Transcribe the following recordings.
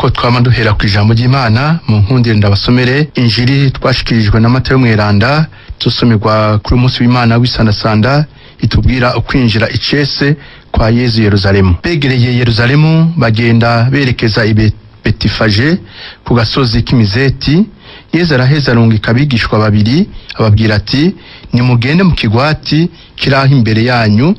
Nkuko twama duhera ku ijambo ry'Imana, mu nkundire ndabasomere injiri twashikirijwe na Matayo Mweranda, tusomerwa kuri uyu munsi w'Imana w'isandasanda, itubwira ukwinjira icese kwa Yezu Yerusalemu. Begereye Yerusalemu, bagenda berekeza i Betifaje ku gasozi k'Imizeti. Yezu araheza arungika abigishwa babiri, ababwira ati: "Nimugende mu kigwati kiraho imbere yanyu,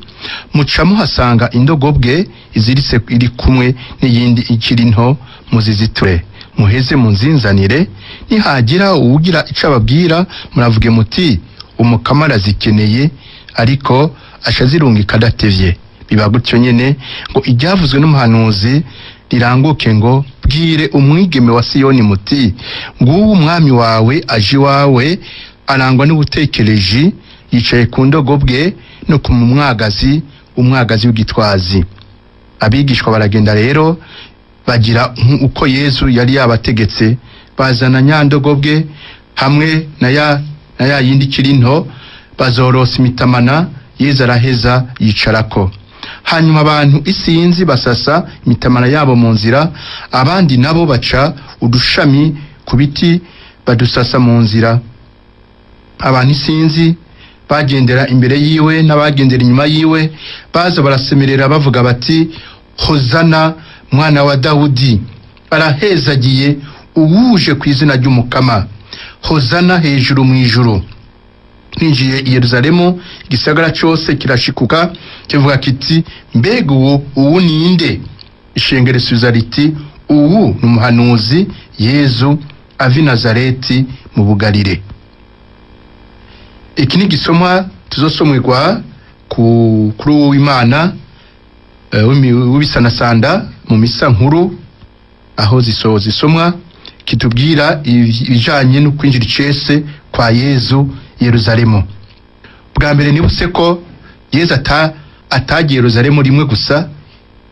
muca muhasanga indogobwe iziritse iri kumwe n'iyindi ikiri nto, muziziture, muheze munzinzanire. Nihagira uwugira ico ababwira, muravuge muti: 'Umukama arazikeneye,' ariko aca azirungika adatevye." Biba gutyo nyene ngo iryavuzwe n'umuhanuzi riranguke ngo: "Bwire umwigeme wa Siyoni muti: 'Nguwo umwami wawe aje iwawe, arangwa n'ubutekereji, yicaye ku ndogobwe no ku mwagazi, umwagazi w'igitwazi.'" Abigishwa baragenda rero, bagira uko Yezu yari yabategetse, bazana nyandogobwe hamwe na ya yindi ikiri nto, bazorosa imitamana, Yezu araheza yicarako. Hanyuma abantu isinzi basasa imitamana yabo mu nzira, abandi nabo baca udushami ku biti badusasa mu nzira. Abantu isinzi bagendera imbere yiwe n'abagendera inyuma yiwe baza barasemerera bavuga bati: "Hozana, mwana wa Dawudi! Arahezagiye uwuje ku izina ry'Umukama! Hozana hejuru mu ijuru!" Ninjiye i Yerusalemu, igisagara cyose kirashikuka kivuga kiti: "Mbega uwu ninde?" Ishengero risubiza riti: "Uwu ni umuhanuzi Yezu ava i Nazareti mu Bugarire." Iki ni igisomwa tuzosomerwa kuri uwo w'Imana w'ibisanasanda mu misa nkuru, aho zisomwa, kitubwira ibijanye no kwinjira icese kwa Yezu Yerusalemu. Bwa mbere nibutse ko Yezu atagiye Yerusalemu rimwe gusa.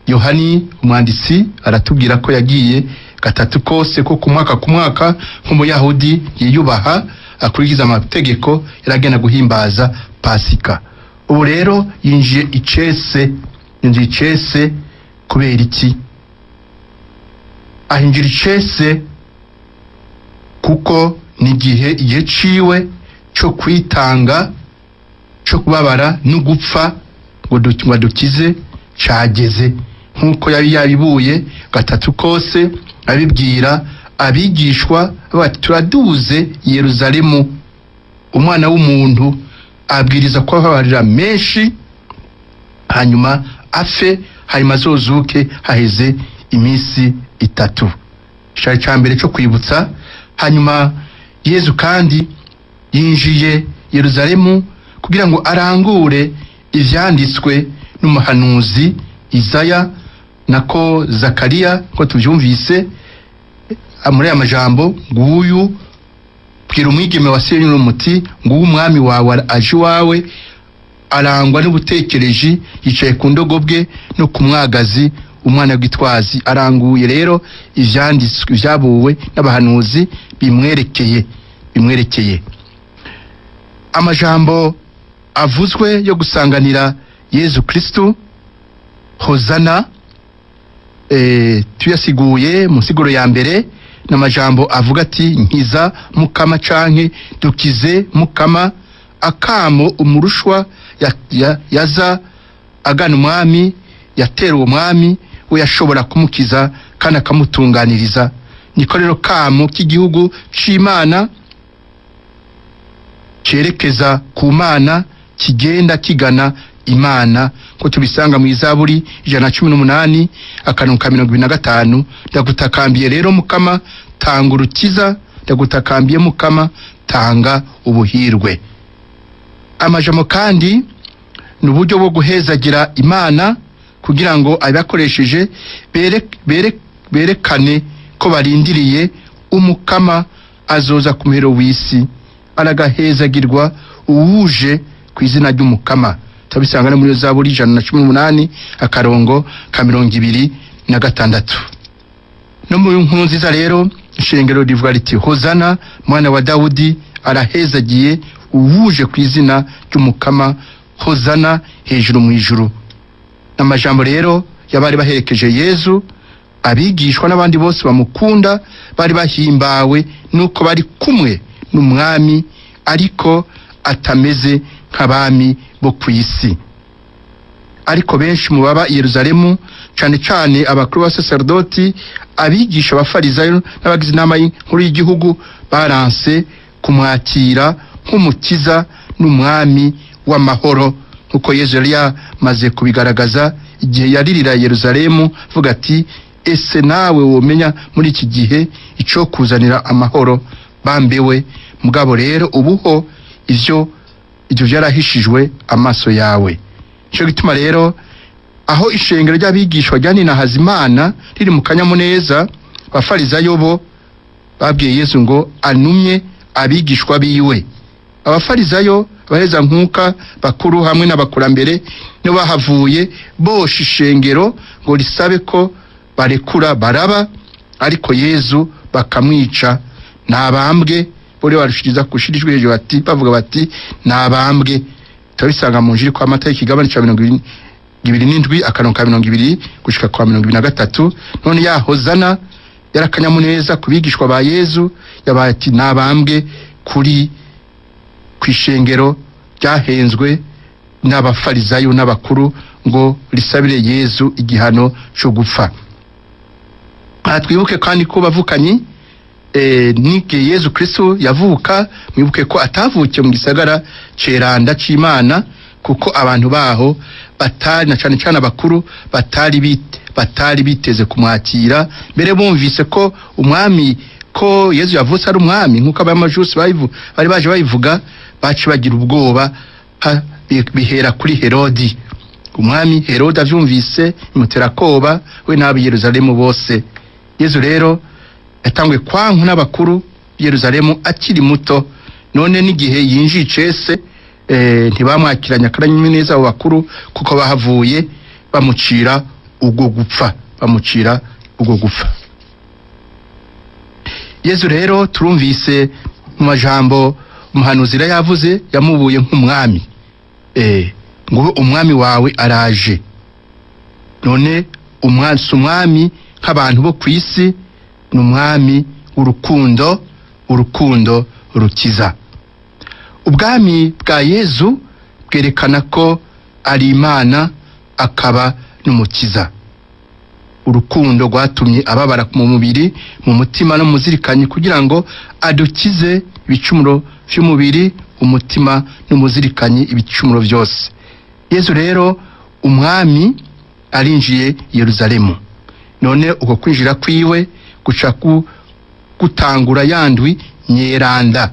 Yohani umwanditsi aratubwira ko yagiye gatatu kose, ko ku mwaka ku mwaka, nk'umuyahudi yiyubaha akurikiza amategeko, yaragenda guhimbaza Pasika. Ubu rero yinjiye icese. Yinjiye icese kubera iki? Ahinjira icese kuko ni igihe ciwe cyo kwitanga, cyo kubabara no gupfa ngo adukize cageze, nk'uko yari yabibuye gatatu kose abibwira abigishwa bati: "Turaduze Yerusalemu, umwana w'umuntu abwiriza kubabarira menshi, hanyuma afe, hanyuma azozuke haheze iminsi 3." Cari ca mbere cyo kwibutsa. Hanyuma Yezu kandi yinjiye Yerusalemu kugira ngo arangure ivyanditswe n'umuhanuzi Isaya, nako Zakariya, ko tuvyumvise muri aya majambo: "Nguyu, bwira umwigeme wa Siyoni muti: 'Nguyu umwami wawe aje iwawe, arangwa n'ubutekereji, yicaye ku ndogobwe no ku mwagazi, umwana w'igitwazi.'" Aranguye rero ivyanditswe vyabuwe n'abahanuzi bimwerekeye. Amajambo avuzwe yo gusanganira Yezu Kristu, hozana, tuyasiguye mu nsiguro ya mbere, n'amajambo avuga ati: "Nkiza Mukama" canke "Dukize Mukama", akamo umurushwa yaza agana umwami yatera uwo mwami, we yashobora kumukiza kandi akamutunganiriza. Niko rero kamo k'igihugu c'Imana cerekeza ku Mana, kigenda kigana Imana, ko tubisanga mu Izaburi 118 akarongo ka 25: "Ndagutakambiye rero Mukama, tanga urukiza, ndagutakambiye Mukama, tanga ubuhirwe." Amajambo kandi ni uburyo bwo guhezagira Imana kugira ngo abakoresheje berekane ko barindiriye Umukama azoza ku muhero w'isi. "Aragahezagirwa uwuje ku izina ry'Umukama." Turabisanga no muri Zaburi 118 akarongo ka 26. No mu nkuru nziza rero, ishengero rivuga riti: "Hozana, mwana wa Dawudi, arahezagiye uwuje ku izina ry'Umukama, hozana hejuru mu ijuru." Amajambo rero y'abari baherekeje Yezu. Abigishwa n'abandi bose bamukunda bari bahimbawe nuko bari kumwe n'umwami, ariko atameze nk'abami bo ku isi. Ariko benshi mu baba i Yerusalemu, cane cane abakuru b'abasaserdoti, abigisha, abafarizayo n'abagize inama nkuru y'igihugu, baranse kumwakira nk'umukiza n'umwami w'amahoro, nkuko Yezu yari yamaze kubigaragaza igihe yaririra Yerusalemu avuga ati: "Ese nawe womenya muri iki gihe ico kuzanira amahoro bambewe? Mugabo rero ubuho ivyo vyarahishijwe amaso yawe." Nico gituma rero aho ishengero ry'abigishwa rya Ninahazimana riri mu kanyamuneza, abafarizayo bo babwiye Yesu ngo anumye abigishwa biwe. Abafarizayo, abaheza nkuka bakuru hamwe n'abakurambere nibo bahavuye bosha ishengero ngo risabe ko barekura Baraba, ariko Yezu bakamwica. Nabambwe bore barushiriza kushirijwe hejuru bati, bavuga bati: "Nabambwe." Turabisanga mu njiri kwa Matayo, ikigabane ca 27, akarongo ka 20 gushika kwa 23. None yahozana yarakanyamuneza ku bigishwa ba Yezu yabaye ati nabambwe kuri kwishengero ryahenzwe n'abafarizayo n'abakuru ngo risabire Yezu igihano cyo gupfa. Aha twibuke kandi ko bavukanyi, n'igihe Yezu Kristo yavuka, mwibuke ko atavukiye mu gisagara ceranda c'Imana, kuko abantu baho batari, na cane cane abakuru, batari biteze kumwakira. Mbere bumvise ko umwami, ko Yezu yavutse ari umwami, nk'uko abamajusi bari baje babivuga, baci bagira ubwoba. Bihera kuri Herodi. Umwami Herodi avyumvise imutera koba, we n'ab'i Yerusalemu bose. Yezu rero yatanguye kwanku n'abakuru Yerusalemu akiri muto. None n'igihe yinjiye icese, ntibamwakiranye akanyamuneza abo bakuru, kuko bahavuye bamucira ubwo gupfa, bamucira ubwo gupfa. Yezu rero turumvise mu majambo umuhanuzi yavuze, yamubuye nk'umwami, ngo umwami wawe araje. None umwami si umwami nk'abantu bo ku isi, ni umwami w'urukundo, urukundo rukiza. Ubwami bwa Yezu bwerekana ko ari Imana akaba n'umukiza. Urukundo rwatumye ababara mu mubiri, mu mutima no muzirikanyi, kugira ngo adukize ibicumuro vy'umubiri, umutima n'umuzirikanyi, ibicumuro vyose. Yezu rero umwami arinjiye Yerusalemu. None uko kwinjira kwiwe guca gutangura yandwi nyeranda,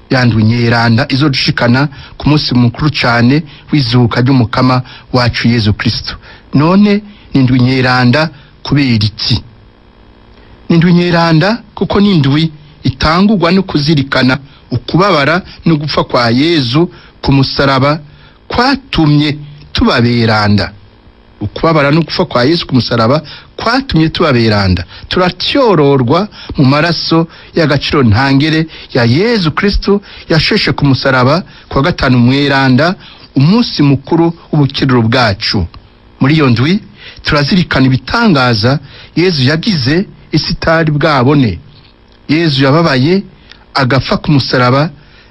yandwi nyeranda izodushikana ku munsi mukuru cane w'izuka ry'umukama wacu Yezu Kristo. None ni indwi nyeranda kubera iki? Ni indwi nyeranda kuko ni indwi itangurwa no kuzirikana ukubabara no gupfa kwa Yezu ku musaraba kwatumye tubaberanda. Ukubabara no gupfa kwa Yesu ku musaraba kwatumye tubaberanda, turatyororwa mu maraso y'agaciro ntangere ya Yezu Kristo yasheshe ku musaraba kwa gatanu mweranda, umunsi mukuru w'ubukiriro bwacu. Muri iyo ndwi turazirikana ibitangaza Yezu yagize isi itari bwabone. Yezu yababaye agapfa ku musaraba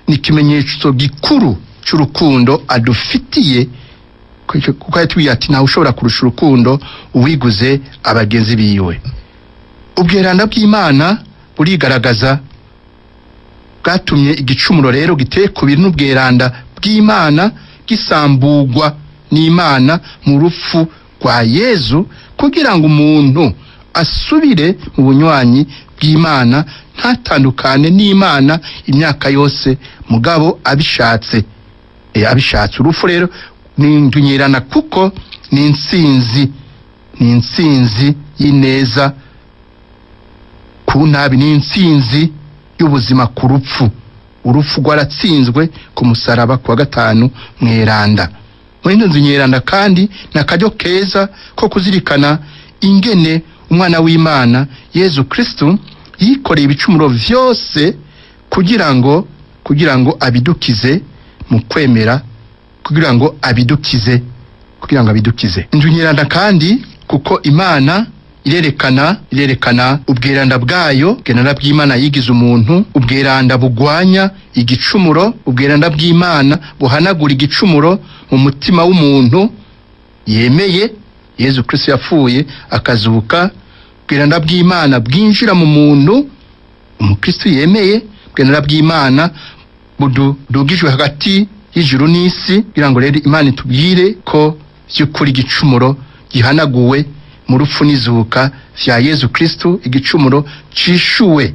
ni ikimenyetso gikuru cy'urukundo adufitiye, kuko yatubwiye ati ntawe ushobora kurusha urukundo uwiguze abagenzi biwe. Ubweranda bw'Imana burigaragaza, bwatumye igicumuro rero giteye kubiri n'ubweranda bw'Imana gisambugwa n'Imana mu rupfu rwa Yezu, kugira ngo umuntu asubire mu bunywanyi bw'Imana, ntatandukane n'Imana imyaka yose, mugabo abishatse. Abishatse. Urupfu rero ni ndunyerana, kuko ni intsinzi, ni intsinzi y'ineza ku nabi, ni intsinzi y'ubuzima ku rupfu. Urupfu rwaratsinzwe ku musaraba kuwa gatanu mweranda. Muri ino nzu nyeranda kandi ni akaryo keza ko kuzirikana ingene umwana w'Imana Yezu Kristo yikoreye ibicumuro vyose kugira ngo abidukize mu kwemera, kugira ngo abidukize, kugira ngo abidukize. Inzu nyeranda kandi kuko Imana irerekana ubweranda bwayo, ubweranda bw'Imana yigize umuntu, ubweranda bugwanya igicumuro, ubweranda bw'Imana buhanagura igicumuro mu mutima w'umuntu yemeye Yezu Kristo yapfuye akazuka, ubweranda bw'Imana bwinjira mu muntu umukristo yemeye, ubweranda bw'Imana budugijwe hagati y'ijuru n'isi, kugira ngo rero Imana itubwire ko by'ukuri igicumuro gihanaguwe mu rupfu n'izuka vya Yezu Kristo, igicumuro cishuwe,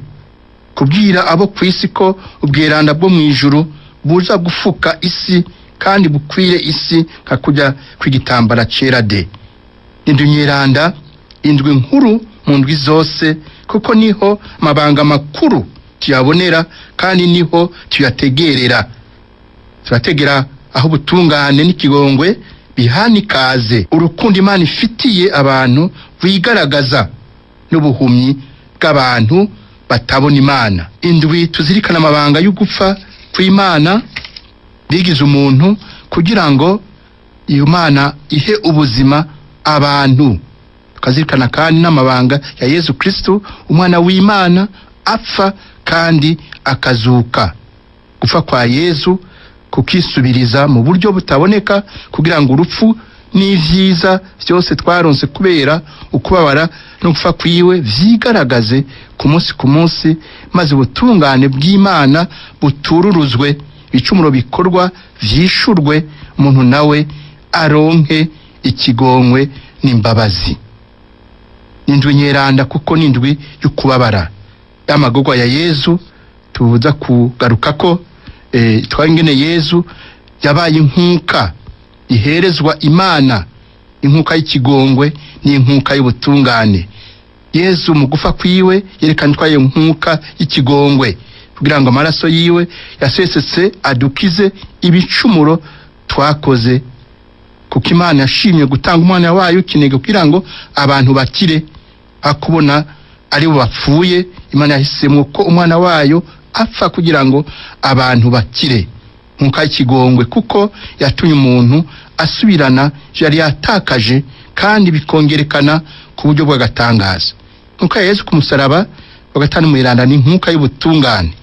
kubwira abo ku isi ko ubweranda bwo mu ijuru buza gufuka isi kandi bukwire isi nka kujya kw'igitambara cera de. Indwi nyeranda, indwi nkuru mu ndwi zose, kuko niho amabanga makuru tuyabonera kandi niho tuyategerera. Turategera aho ubutungane n'ikigongwe bihanikaze, urukundo Imana ifitiye abantu rwigaragaza n'ubuhumyi bw'abantu batabona Imana. Indwi tuzirikana amabanga y'ugupfa kw'Imana bigize umuntu, kugira ngo iyo Mana ihe ubuzima abantu. Tukazirikana kandi n'amabanga ya Yezu Kristo, umwana w'Imana apfa kandi akazuka. Gupfa kwa Yezu kukisubiriza mu buryo butaboneka, kugira ngo urupfu n'ivyiza vyose twaronse kubera ukubabara no gupfa kwiwe vyigaragaze ku munsi ku munsi, maze ubutungane bw'Imana butururuzwe, ibicumuro bikorwa vyishurwe, umuntu nawe aronke ikigongwe n'imbabazi. Indwi nyeranda kuko ni indwi y'ukubabara y'amagorwa ya Yezu tuza kugarukako. Twangene Yezu yabaye inkuka iherezwa Imana, inkuka y'ikigongwe n'inkuka y'ubutungane. Yezu mu gufa kwiwe yerekana twaye inkuka y'ikigongwe, kugira ngo amaraso yiwe yasesetse adukize ibicumuro twakoze, kuko Imana yashimye gutanga umwana wayo kinege kugira ngo abantu bakire, akubona ari bo bapfuye. Imana yahisemo ko umwana wayo apfa kugira ngo abantu bakire, nkuko ikigongwe, kuko yatumye umuntu asubirana yari yatakaje kandi bikongerekana ku buryo bw'agatangaza. Nkuko Yesu ku musaraba wa gatanu mwiranda ni nkuka y'ubutungane,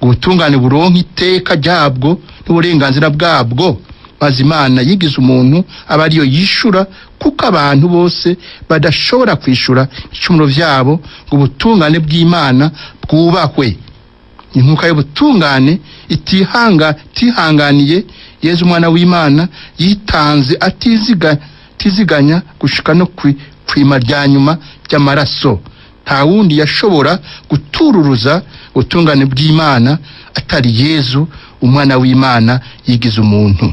ubutungane buronka iteka ryabwo n'uburenganzira bwabwo, maze Imana yigize umuntu aba ariyo yishura, kuko abantu bose badashobora kwishura ibicumuro vyabo ngo ubutungane bw'Imana bwubahwe. Inkuka y'ubutungane itihanganiye Yezu umwana w'Imana yitanze atiziganya gushika no kwima rya nyuma ry'amaraso. Nta wundi yashobora gutururuza ubutungane bw'Imana atari Yezu umwana w'Imana yigize umuntu.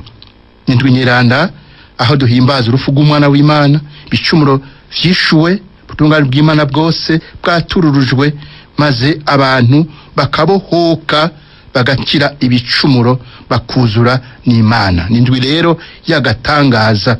Indwi nyeranda aho duhimbaza urupfu rw'umwana w'Imana, ibicumuro vyishuwe, ubutungane bw'Imana bwose bwatururujwe, maze abantu bakabohoka bagakira ibicumuro bakuzura n'Imana. Ni indwi rero y'agatangaza.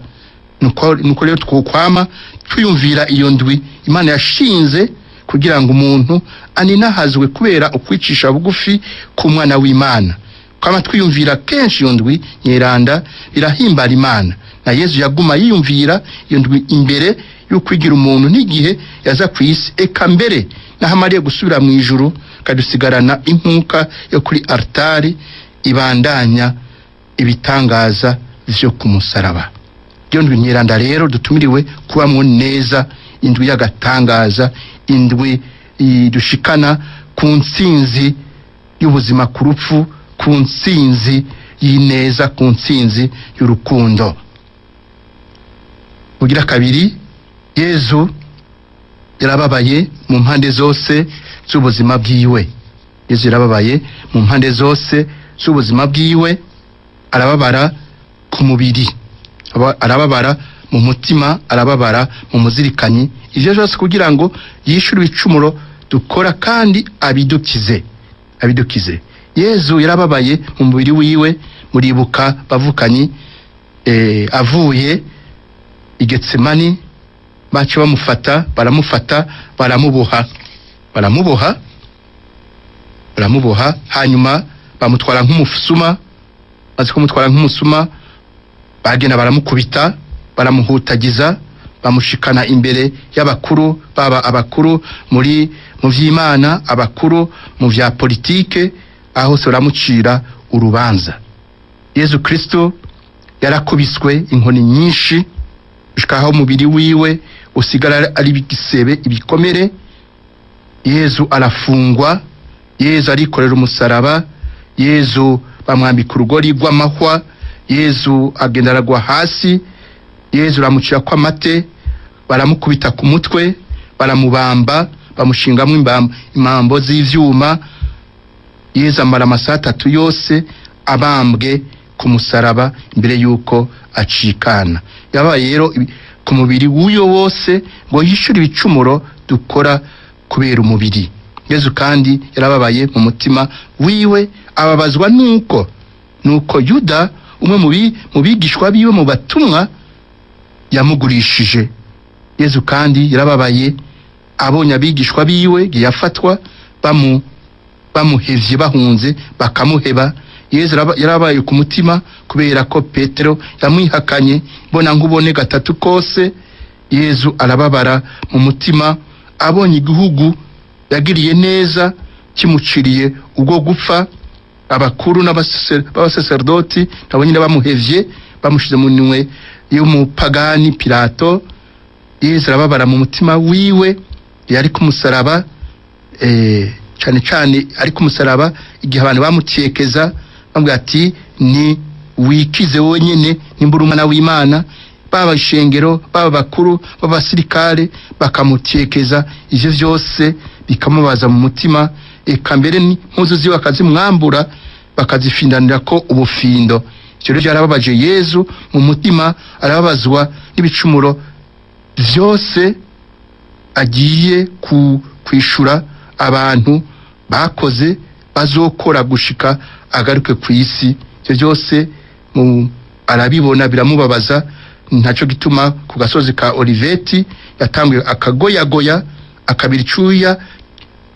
Nuko rero twokwama twiyumvira iyo ndwi Imana yashinze kugira ngo umuntu aninahazwe kubera ukwicisha bugufi ku mwana w'Imana. Kwama twiyumvira kenshi iyo ndwi nyeranda birahimbara Imana. Na Yezu yaguma yiyumvira iyo ndwi imbere y'ukwigira umuntu n'igihe yaza ku isi, eka mbere naho amariye gusubira mu ijuru, kadusigarana inkuka yo kuri altari ibandanya ibitangaza vyo ku musaraba. Iyo ndwi nyeranda rero dutumiriwe kubamwo neza, indwi y'agatangaza, indwi idushikana ku ntsinzi y'ubuzima ku rupfu, ku ntsinzi y'ineza, ku ntsinzi y'urukundo. Ugira kabiri, Yezu yarababaye mu mpande zose z'ubuzima bwiwe. Yezu yarababaye mu mpande zose z'ubuzima bwiwe, arababara ku mubiri, arababara mu mutima, arababara mu muzirikanyi, ivyo byose kugira ngo yishure ibicumuro dukora kandi abidukize. Yezu yarababaye mu mubiri wiwe. Muribuka bavukanyi, avuye i Getsemani bace bamufata, baramufata, baramuboha, hanyuma bamutwara nk'umusuma. Maze kumutwara nk'umusuma bagenda baramukubita, baramuhutagiza, Bamushikana imbere y'abakuru, baba abakuru muri mu vy'Imana, abakuru mu vya politike, aho se baramucira urubanza. Yezu Kristo yarakubiswe inkoni nyinshi gushika aho umubiri wiwe usigara ari igisebe, ibikomere. Yezu arafungwa, Yezu arikorera umusaraba, Yezu bamwambika urugori rw'amahwa, Yezu agenda aragwa hasi, Yezu aramucira ko amate, baramukubita ku mutwe, baramubamba, bamushingamwo imambo z'ivyuma. Yezu amara amasaha 3 yose abambwe ku musaraba imbere yuko acikana. Yabaye rero ku mubiri w'uyo wose ngo yishure ibicumuro dukora kubera umubiri. Yezu kandi yarababaye mu mutima wiwe, ababazwa nuko Yuda umwe mu bigishwa biwe, mu batumwa, yamugurishije. Yezu kandi yarababaye abonye abigishwa biwe yafatwa bamuhevye, bahunze bakamuheba. Yezu yarabaye ku mutima kubera ko Petero yamwihakanye mbona nkubone 3 kose. Yezu arababara mu mutima abonye igihugu yagiriye neza kimuciriye ubwo gupfa, abakuru n'abasaserdoti nabo nyine bamuhevye, bamushize mu minwe y'umupagani Pilato. Yezu arababara mu mutima wiwe yari ku musaraba, cane cane ari ku musaraba igihe abantu bamutekeza bamubwira ati ni wikize wowe nyene nimba uri umwana w'Imana. Baba ishengero, baba bakuru b'abasirikare bakamutekeza, ivyo vyose bikamubaza mu mutima. Eka mbere impuzu ziwe akazimwambura bakazifindanira ko ubufindo. Ivyo rero byarababaje Yezu mu mutima, arababazwa n'ibicumuro vyose agiye kwishura abantu bakoze, bazokora gushika agaruke ku isi. Ivyo byose arabibona biramubabaza. Ntaco gituma ku gasozi ka Oliveti yatanguye akagoyagoya, akabira icuya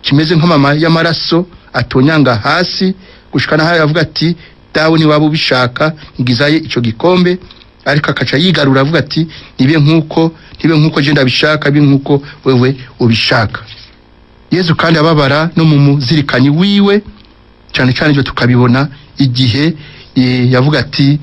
kimeze nk'amama y'amaraso atonyanga hasi, gushika naho yavuga ati dawe ni waba ubishaka ngizaye ico gikombe, ariko akaca yigarura avuga ati nibe nkuko je ndabishaka, bibe nkuko wewe ubishaka. Yezu kandi ababara no mu muzirikanyi wiwe, cyane cyane ibyo tukabibona igihe yavuga ati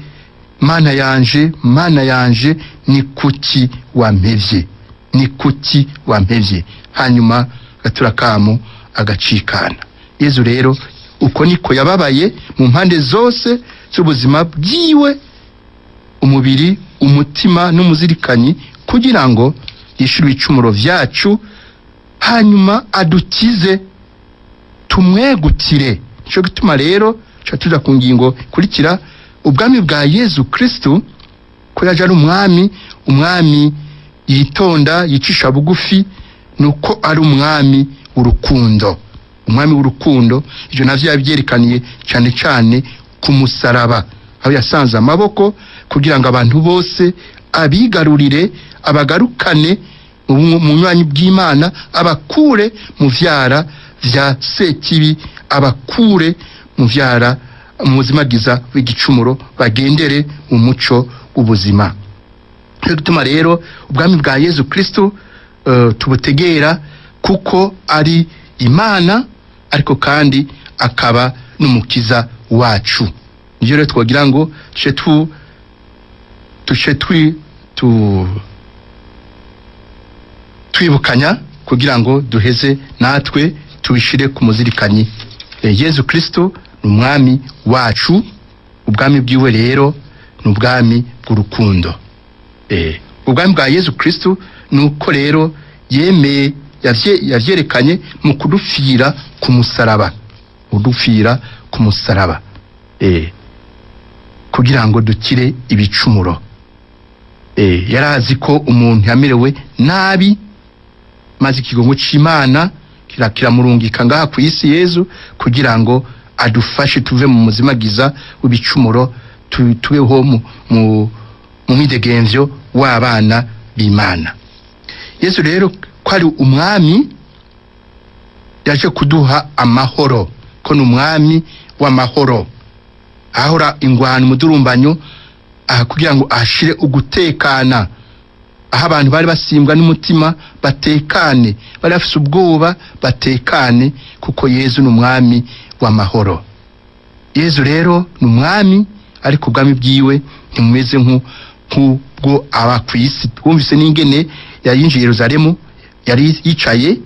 Mana yanje, Mana yanje, ni kuki wampevye, ni kuki wampevye. Hanyuma gatura kamo agacikana. Yezu rero uko niko yababaye mu mpande zose z'ubuzima bwiwe, umubiri, umutima n'umuzirikanyi, kugira ngo yishure ibicumuro vyacu, hanyuma adukize, tumwegukire. Nico gituma rero tuca tuja ku ngingo ikurikira, ubwami bwa Yezu Kristo, ko yaje ari umwami, umwami yitonda, yicisha bugufi, nuko ari umwami w'urukundo. Umwami w'urukundo, ivyo navyo yabyerekaniye cyane cyane ku musaraba, aho yasanze amaboko kugira ngo abantu bose abigarurire, abagarukane mu bunywanyi bw'Imana, abakure mu vyara vya sekibi, abakure mu vyara mu buzimagiza w'igicumuro, bagendere mu muco w'ubuzima. Cyo gituma rero ubwami bwa Yezu Kristo tubutegera, kuko ari Imana ariko kandi akaba n'umukiza wacu. Nivyo rero twogira ngo tuce twibukanya kugira ngo duheze natwe tubishire ku muzirikanyi. Yezu Kristo ni umwami wacu, ubwami bwiwe rero ni ubwami bw'urukundo. Ubwami bwa Yezu Kristo nuko rero yemeye, yavyerekanye mu kudupfira ku musaraba, kudupfira ku musaraba, kugira ngo dukire ibicumuro. Yarazi ko umuntu yamerewe nabi, maze ikigongo c'Imana kiramurungika ngaha ku isi Yezu kugira ngo adufashe tuve mu muzimagiza w'ibicumuro, tubeho mu mwidegemvyo w'abana b'Imana. Yezu rero ko ari umwami yaje kuduha amahoro, ko ni umwami w'amahoro, ahora ingwano umudurumbanyo, aha kugira ngo ashire ugutekana, Aho abantu bari basimbwa n'umutima batekane, bari bafise ubwoba batekane, kuko Yezu ni umwami w'amahoro. Yezu rero ni umwami, ariko ubwami bwiwe ntimumeze nk'ubwo aba ku isi. Twumvise n'ingene yayinjiye Yerusalemu, yari yicaye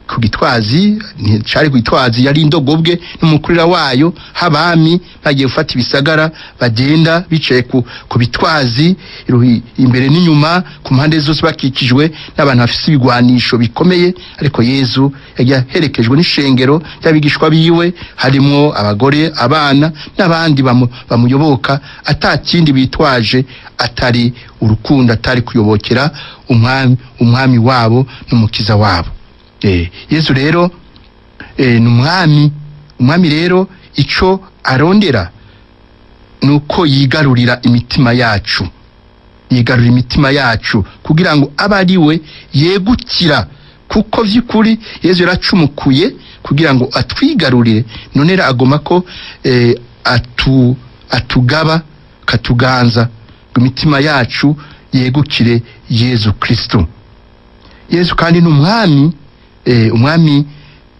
ku gitwazi, cari ku gitwazi, yari indogobwe n'umukurira wayo. Habami bagiye gufata ibisagara bagenda bicaye ku bitwazi, imbere n'inyuma, ku mpande zose bakikijwe n'abantu bafise ibigwanisho bikomeye. Ariko Yezu yagiye aherekejwe n'ishengero ry'abigishwa biwe, harimwo abagore, abana n'abandi bamuyoboka, ata kindi bitwaje atari urukundo, atari kuyobokera umwami wabo n'umukiza wabo. Yezu rero ni umwami. Umwami rero ico arondera nuko yigarurira imitima yacu, yigarurira imitima yacu kugira ngo abe ari we yegukira, kuko vy'ukuri Yezu yaracumukuye kugira ngo atwigarurire. None rero agomba ko atugaba, katuganza, ngo imitima yacu yegukire Yezu Kristo. Yezu kandi ni umwami, umwami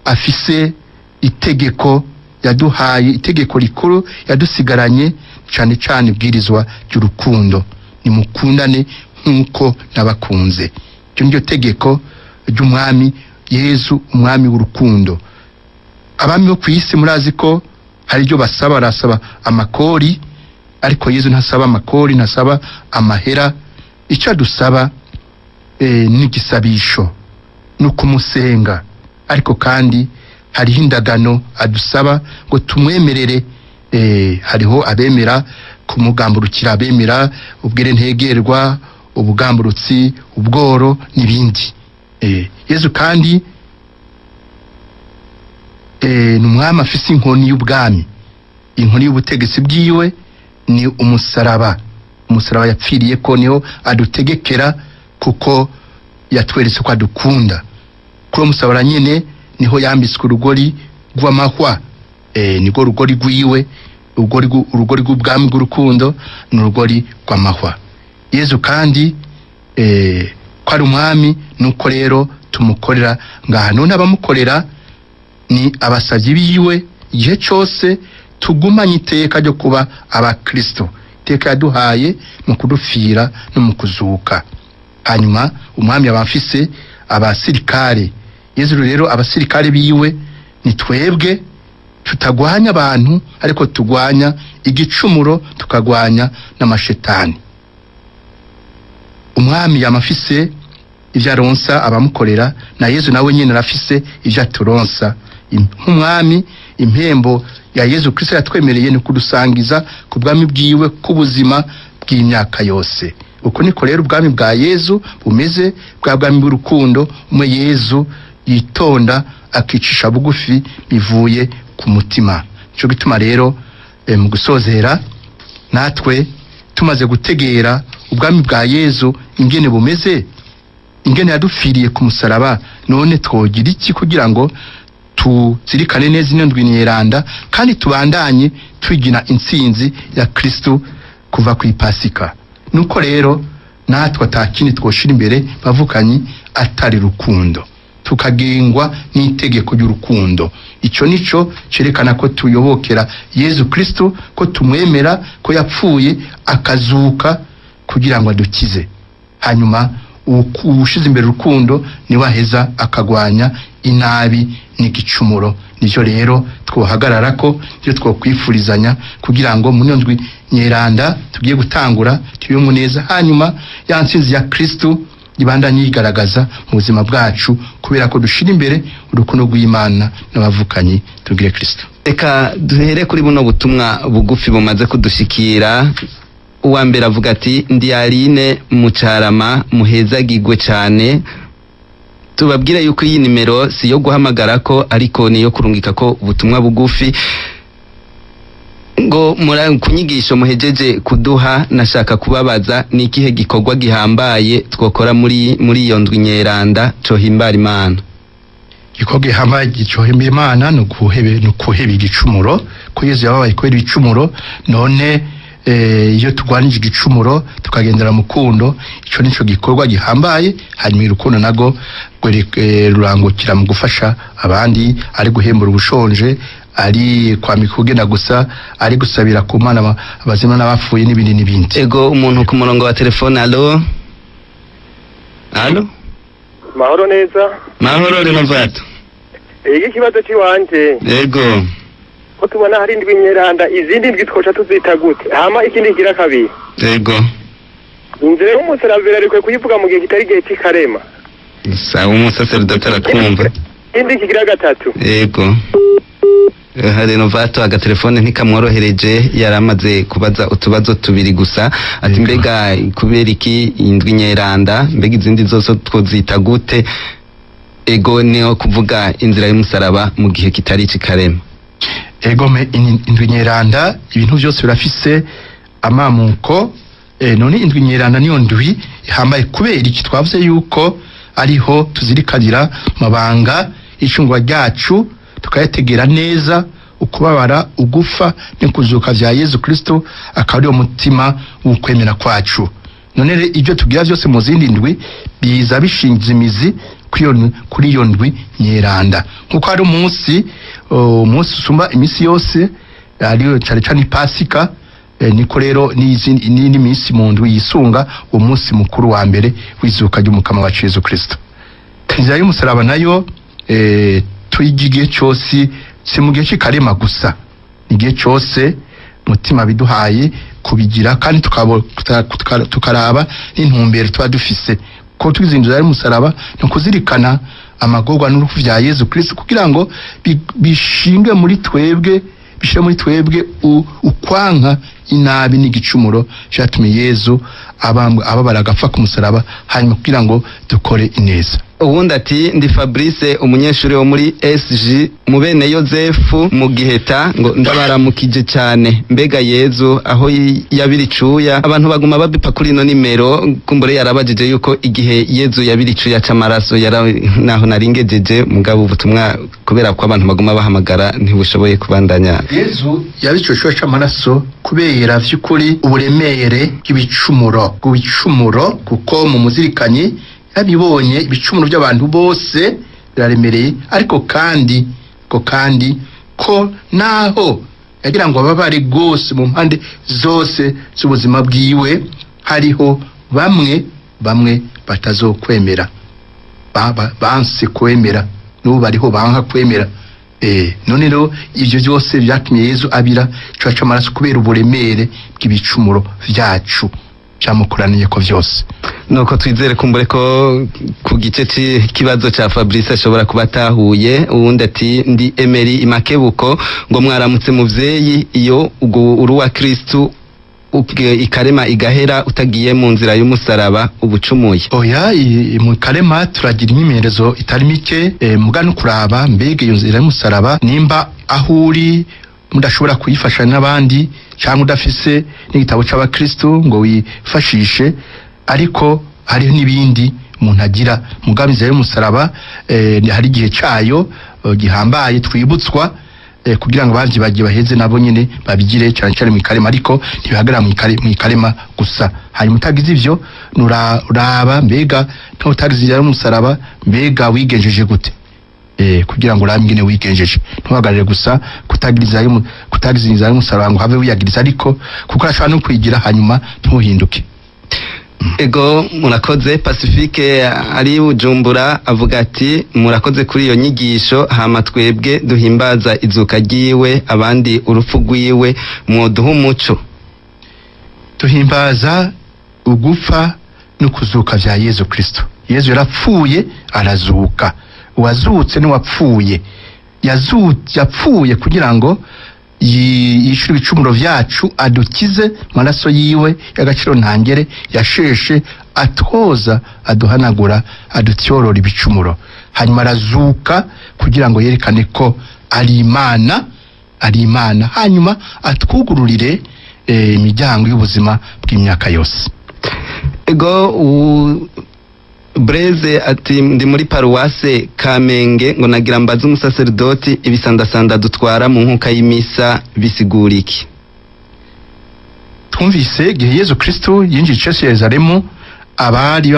afise itegeko yaduhaye, itegeko rikuru yadusigaranye, cane cane ibwirizwa ry'urukundo: nimukundane nk'uko nabakunze. Iryo niryo tegeko ry'umwami Yezu, umwami w'urukundo. Abami bo kw'isi murazi ko hari ibyo basaba, barasaba amakori, ariko Yezu ntasaba amakori, ntasaba amahera. Icyo adusaba ni igisabisho, ni ukumusenga. Ariko kandi hariho indagano adusaba ngo tumwemerere. Hariho abemera kumugamburukira, abemera ubwire ntegerwa, ubugamburutsi, ubworo n'ibindi. Yezu kandi ni umwami afise inkoni y'ubwami. Inkoni y'ubutegetsi bwiwe ni umusaraba, umusaraba yapfiriye ko niho adutegekera, kuko yatweretse ko adukunda. Kuri uwo musaraba nyene niho yambitswe urugori rw'amahwa, nirwo rugori rwiwe, urugori rw'ubwami bw'urukundo ni urugori rw'amahwa. Yezu kandi ko ari umwami, nuko rero tumukorera ngaha. None abamukorera ni abasavyi biwe igihe cose tugumanye iteka ryo kuba abakristo, iteka yaduhaye mu kudupfira no mu kuzuka. Hanyuma umwami aba afise abasirikare. Yezu rero abasirikare biwe ni twebwe, tutagwanya abantu, ariko tugwanya igicumuro, tukagwanya n'amashetani. Umwami yama afise ivyo aronsa abamukorera, na Yezu nawe nyene arafise ivyo aturonsa. Nk'umwami, impembo ya Yezu Kristo yatwemereye ni kudusangiza ku bwami bwiwe k'ubuzima bw'imyaka yose. Uko niko rero ubwami bwa Yezu bumeze, bwa bwami bw'urukundo, umwe Yezu yitonda akicisha bugufi bivuye ku mutima. Nico gituma rero mu gusozera, natwe tumaze gutegera ubwami bwa Yezu ingene bumeze, ingene yadupfiriye ku musaraba, none twogira iki kugira ngo tuzirikane neza ino ndwi nyeranda, kandi tubandanye twigina intsinzi ya Kristo kuva ku ipasika? Nuko rero natwe atakindi twoshira imbere, bavukanyi, atari rukundo, tukagengwa n'itegeko ry'urukundo. Ico nico cerekana ko tuyobokera Yezu Kristo, ko tumwemera ko yapfuye akazuka kugira ngo adukize. Hanyuma uwushize imbere urukundo niwe aheza akagwanya inabi n'igicumuro. Nivyo rero twohagarara ko, nivyo twokwifurizanya kugira ngo muri iyo ndwi nyeranda tugiye gutangura tubemo neza, hanyuma ya ntsinzi ya Kristo ibandanye yigaragaza mu buzima bwacu, kubera ko dushira imbere urukundo rw'Imana n'abavukanyi. Tugire Kristo. Reka duhere kuri buno butumwa bugufi bumaze kudushikira. Uwa mbere avuga ati: ndi Aline Mucarama, muhezagigwe cyane. Tubabwire yuko iyi nimero si yo guhamagara ko, ariko ni yo kurungika ko ubutumwa bugufi. Ngo ku nyigisho muhejeje kuduha, nashaka kubabaza ni ikihe gikorwa gihambaye twokora muri iyo ndwi nyeranda cohimbara Imana? Igikorwa gihambaye gicohimbara Imana ni ukuheba igicumuro, ko Yezu yababaye kubera ibicumuro. None Iyo turwanije igicumuro tukagendera mu kundo, ico nico gikorwa gihambaye. Hanyuma urukundo nago rurangukira mu gufasha abandi, ari guhembura ubushonje, ari kwambika ugenda gusa, ari gusabira ku Mana abazima n'abapfuye, n'ibindi n'ibindi. Ego, umuntu ku murongo wa telefone. Allo, allo. Mahoro neza. Mahoro, Renovato. Iki kibazo cy'iwanje, Ego. ko tubona hari indwi nyeranda, izindi ndwi twoca tuzita gute? Hama ikindi kigira kabiri, Ego. inzira y'umusaraba birarikwe kuyivuga mu gihe kitari igihe cy'ikarema? Sawa, umusaseredoti arakumva. Ikindi kigira gatatu. Ego. Renovato agatelefone ntikamworohereje, yaramaze kubaza utubazo tubiri gusa, ati mbega kubera iki indwi nyeranda, mbega izindi zose twozita gute? Ego, niyo kuvuga inzira y'umusaraba mu gihe kitari icikarema. Egome, indwi nyeranda, ibintu byose birafise amamuko. None indwi nyeranda niyo ndwi ihambaye kubera iki? Twavuze yuko ariho tuzirikanira mabanga y'icungwa ryacu, tukayategera neza, ukubabara, ugufa n'ikuzuka vya Yezu Kristo, akaba ariwo mutima w'ukwemera kwacu. None rero ibyo tugira byose mu zindi ndwi biza bishinze imizi kuri iyo ndwi nyeranda, nkuko hari umunsi, umunsi usumba iminsi yose, ariyo cane cane Ipasika. Niko rero n'izindi n'indi minsi mu ndwi yisunga uwo munsi mukuru wa mbere w'izuka ry'umukama wacu Yezu Kristo. Inzira y'umusaraba nayo tuyiga igihe cyose, si mu gihe cy'ikarema gusa, igihe cyose mutima biduhaye kubigira, kandi tukaraba n'intumbero tuba dufise. Ko tugize inzira y'umusaraba ni ukuzirikana amagorwa n'urupfu vya Yezu Kristo, kugira ngo bishinge muri twebwe, bishire muri twebwe ukwanka inabi n'igicumuro cyatumye Yezu abambwa, ababara, agapfa ku musaraba, hanyuma kugira ngo dukore ineza. Ubundi ati: "Ndi Fabrice, umunyeshuri wo muri SG mu bene Yosefu mu Giheta, ngo ndabaramukije cyane. Mbega Yezu aho yabiricuya, abantu baguma babipa kuri ino nimero." Kumbure yarabajije yuko igihe Yezu yabiricuya c'amaraso yara naho naringejeje, mugabo ubutumwa kubera ko abantu baguma bahamagara ntibushoboye kubandanya. Yezu yabicocoye c'amaraso kubera vy'ukuri uburemere bw'ibicumuro, bw'ibicumuro, kuko mu muzirikanyi yabibonye, ibicumuro by'abantu bose biraremereye. Ariko kandi ko naho yagira ngo ababare rwose mu mpande zose z'ubuzima bwiwe, hariho bamwe bamwe batazokwemera, banse kwemera, n'ubu bariho banka kwemera. None rero ivyo byose byatumye Yezu abira icuya c'amaraso kubera uburemere bw'ibicumuro vyacu vyamukoraniye ko vyose. Nuko twizere kumbure ko ku gice c'ikibazo ca Fabrice ashobora kuba atahuye. Uwundi ati: "Ndi Emery Imakebuko, ngo mwaramutse muvyeyi, iyo ubwo uri uwa Kristu ikarema igahera utagiye mu nzira y'umusaraba ubucumuye?" Oya, mu karema turagira imyimenyerezo itari mike, muga no kuraba mbega iyo nzira y'umusaraba, nimba aho uri mudashobora kuyifasha n'abandi, cyangwa udafise n'igitabo c'abakristu ngo wifashishe, ariko hariho n'ibindi umuntu agira. Mugabo inzira y'umusaraba hari igihe cayo gihambaye twibutswa, kugira ngo abavyibagiye baheze nabo nyene babigire, cyane cyane mu ikarema, ariko ntibihagarara mu ikarema gusa. Hanyuma utagize ivyo, nuraba mbega utagize inzira y'umusaraba, mbega wigenjeje gute, kugira ngo urabe ingene wigenjeje. Ntuhagarare gusa kutagira inzira y'umusaraba ngo have wiyagiriza, ariko kuko urashobora no kwigira hanyuma ntuhinduke. Ego, murakoze. Pacifique ari Bujumbura avuga ati: "Murakoze kuri iyo nyigisho. Hama twebwe duhimbaza izuka ryiwe, abandi urupfu rwiwe, mwoduha umuco." Duhimbaza ugupfa no kuzuka vya Yezu Kristo. Yezu yarapfuye, arazuka. Uwazutse n'uwapfuye, yapfuye kugira ngo yishyure ibicumuro vyacu, adukize amaraso yiwe y'agaciro ntangere yasheshe, atwoza, aduhanagura, adutyorora ibicumuro. Hanyuma arazuka kugira ngo yerekane ko ari Imana, ari Imana, hanyuma atwugururire imiryango y'ubuzima bw'imyaka yose. Ego, Breze ati: "Ndi muri paruwase Kamenge, ngo nagira mbaze umusaseredoti, ibisandasanda dutwara mu nkuka y'imisa bisigura iki?" Twumvise igihe Yezu Kristo yinjiye icesi Yerusalemu, abari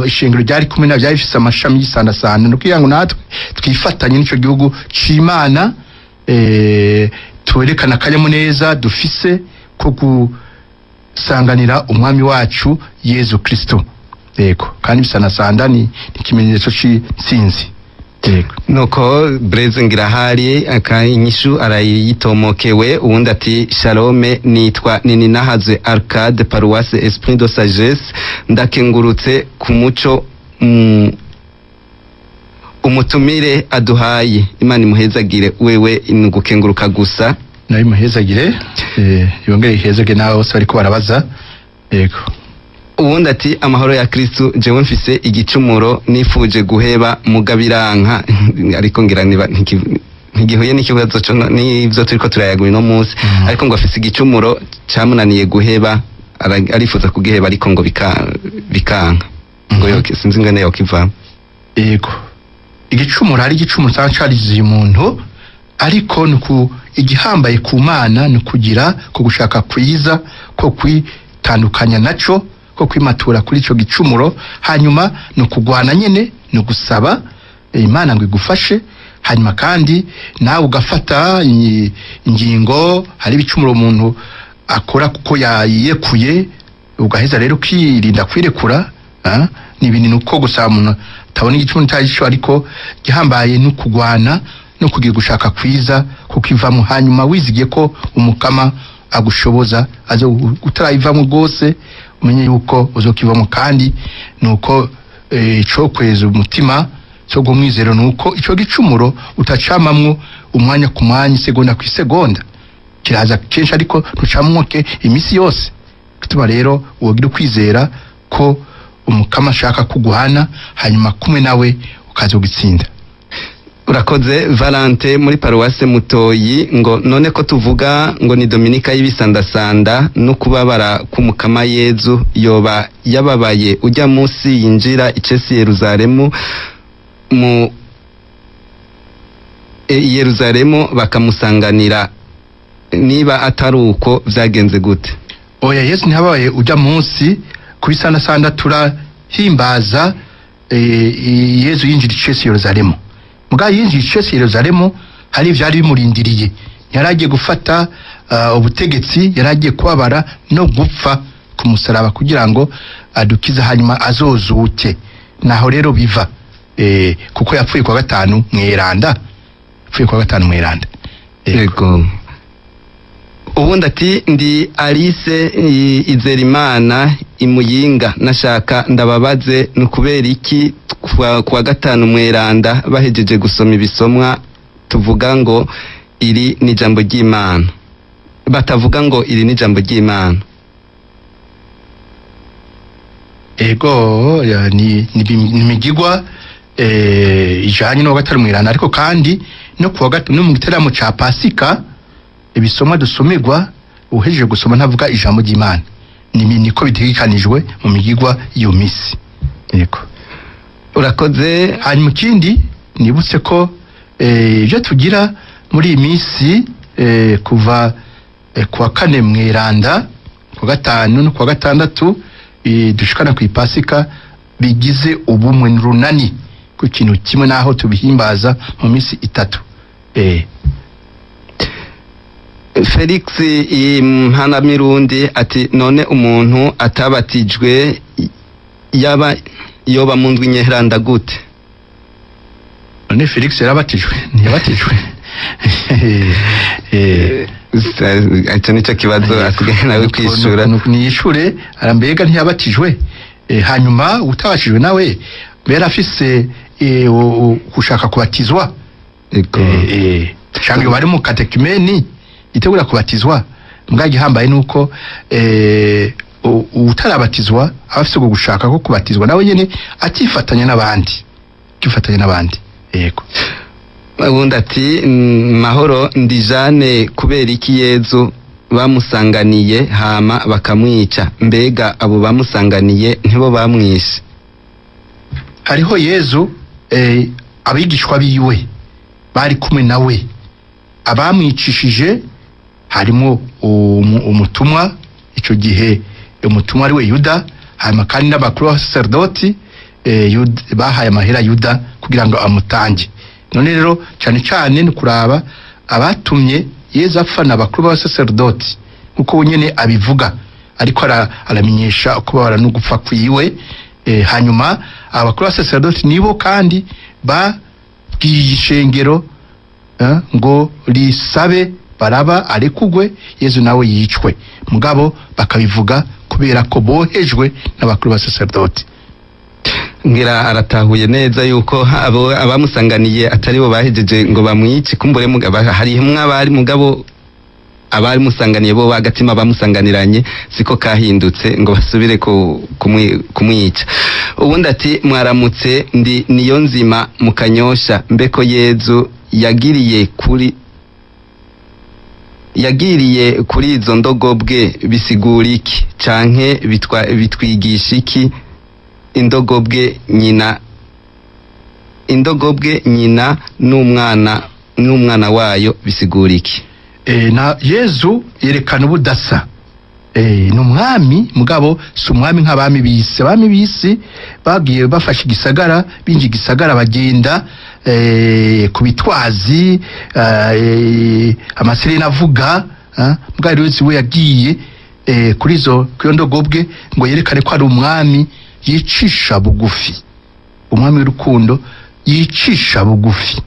ishengero ryari kumwe na byari bifise amashami y'isandasanda, no kugira ngo natwe twifatanye n'ico gihugu c'Imana, twerekana akanyamuneza dufise ko gusanganira umwami wacu Yezu Kristo. Yego, kandi bisandasanda ni ikimenyetso c'intsinzi. Yego. Nuko Blaise Ngirahari inyishu arayitomokewe. Uwundi ati shalome, nitwa Nininahazwe Arcade, paroisse Esprit de Sagesse, ndakengurutse ku muco umutumire aduhaye, Imana imuhezagire. Wewe ni ugukenguruka gusa. Nawe muhezagire, yongere ihezage nawe bose bariko barabaza. Yego. Uwundi ati amahoro ya Kristu, jewe mfise igicumuro nifuje guheba mugabiranka, ariko ngira niba ntigihuye n'ikibazo co n'ivyo turiko turayaga uno munsi. Ariko ngo afise igicumuro camunaniye guheba, arifuza kugiheba ariko ngo bikanka ngo sinzi ingene yokivamo. Yego, igicumuro, hari igicumuro usanga cariziye umuntu, ariko nuku igihambaye ku Mana ni ukugira ko gushaka kwiza ko kwitandukanya naco, ko kwimatura kuri ico gicumuro. Hanyuma ni ukugwana nyene, ni ugusaba Imana ngo igufashe, hanyuma kandi nawe ugafata ingingo. Hari ibicumuro umuntu akora kuko yayiyekuye, ugaheza rero ukirinda kwirekura. Ni ibintu nuko gusa umuntu atabona igicumuro cyaco, ariko gihambaye no kugwana no kugira gushaka kwiza kukivamo, hanyuma wizigiye ko umukama agushoboza azo utarayivamo rwose, umenye yuko uzokivamo. Kandi nuko ico kweza umutima cyo gumwizero nuko ico gicumuro utacamamwo umwanya ku mwanya, isegonda ku isegonda. Kiraza kenshi ariko ntucamwo ke imisi yose. Gituma rero wogira ukwizera ko umukama ashaka kuguhana, hanyuma kumwe nawe ukaza ugitsinda. Urakoze. Valente muri paruwase Mutoyi ngo none ko tuvuga ngo ni Dominika y'ibisandasanda no kubabara k'umukama Yezu, yoba yababaye ujya munsi yinjira icesi Yeruzalemu mu Yeruzalemu bakamusanganira, niba atari uko vyagenze gute? Oya, Yesu ntihabaye ujya munsi. Ku bisandasanda turahimbaza Yezu yinjira icesi Yeruzalemu. Muga yinjiye icesi Yeruzalemu hari ivyari bimurindiriye. Yaragiye gufata ubutegetsi, yaragiye kubabara no gupfa ku musaraba kugira ngo adukize, hanyuma azozuke. Naho rero biva, kuko yapfuye kwa gatanu mweranda, yapfuye kwa gatanu mweranda. Yego. Ubundi ati ndi Alice Izerimana imuyinga, nashaka ndababaze ni ukubera iki kuwa gatanu mweranda bahejeje gusoma ibisomwa tuvuga ngo iri ni ijambo ry'Imana, batavuga ngo iri ni ijambo ry'Imana? Ego, ni imigigwa ijanye no gatanu mweranda, ariko kandi no kuwa gatanu no mu giteramo ca Pasika ibisomwa dusomerwa, uhejeje gusoma ntavuga ijambo ry'Imana. Ni niko bitegekanijwe mu migigwa iyo misi. Yego. Urakoze. Hanyuma ikindi nibutse ko ibyo tugira muri iyi minsi, kuva kuwa kane mweranda, kuwa gatanu no kuwa gatandatu, dushikana ku ipasika, bigize ubumwe n'urunani ku kintu kimwe, naho tubihimbaza mu minsi itatu. Felix Mpanamirundi ati none umuntu atabatijwe yaba yoba mu ndwi nyeheranda gute? None Felix yarabatijwe? Ntiyabatijwe. Icyo nicyo kibazo asigaye nawe kwishura. Niyishure arambega, ntiyabatijwe. Hanyuma utabatijwe nawe yari afise gushaka kubatizwa. Ego. Canke bari mu katekimeni itegura kubatizwa. Mbwa gihambaye nuko utarabatizwa aba afise ubwo gushaka ko kubatizwa, nawe nyene atifatanya n'abandi, akifatanya n'abandi. Yego. Ubundi ati mahoro, ndi Jane, kubera iki Yezu bamusanganiye hama bakamwica? Mbega abo bamusanganiye ntibo bamwishe? Hariho Yezu, abigishwa biwe bari kumwe nawe, abamwicishije harimo umutumwa Ico gihe umutumwa ari we Yuda, hanyuma kandi n'abakuru b'abasaserdoti bahaye amahera Yuda kugira ngo amutange. None rero cane cane ni kuraba abatumye Yezu apfa n'abakuru b'abasaserdoti, nkuko we nyene abivuga ariko aramenyesha ukubabara no gupfa kwiwe. Hanyuma abakuru b'abasaserdoti nibo kandi babwiye ishengero ngo risabe Baraba arekugwe, Yezu nawe yicwe, mugabo bakabivuga kubera ko bohejwe n'abakuru b'abasaserdoti. Ngira aratahuye neza yuko abo abamusanganiye atari bo bahejeje ngo bamwice, kumbure hari abari mugabo abari musanganiye bo bagatima bamusanganiranye siko kahindutse ngo basubire kumwica. Ubundi ati mwaramutse, ndi niyo nzima mu Kanyosha, mbeko Yezu yagiriye kuri izo ndogobwe bisigura iki, canke bitwigisha iki? Indogobwe nyina n'umwana wayo bisigura iki? Na Yezu yerekana ubudasa. Ni umwami, mugabo si umwami nk'abami b'isi. Abami b'isi bagiye bafashe igisagara, binjiye igisagara, bagenda ku bitwazi, amasirene avuga. Mugabo Yezu we yagiye kuri izo kuri iyo ndogobwe ngo yerekane ko ari umwami yicisha bugufi, umwami w'urukundo yicisha bugufi.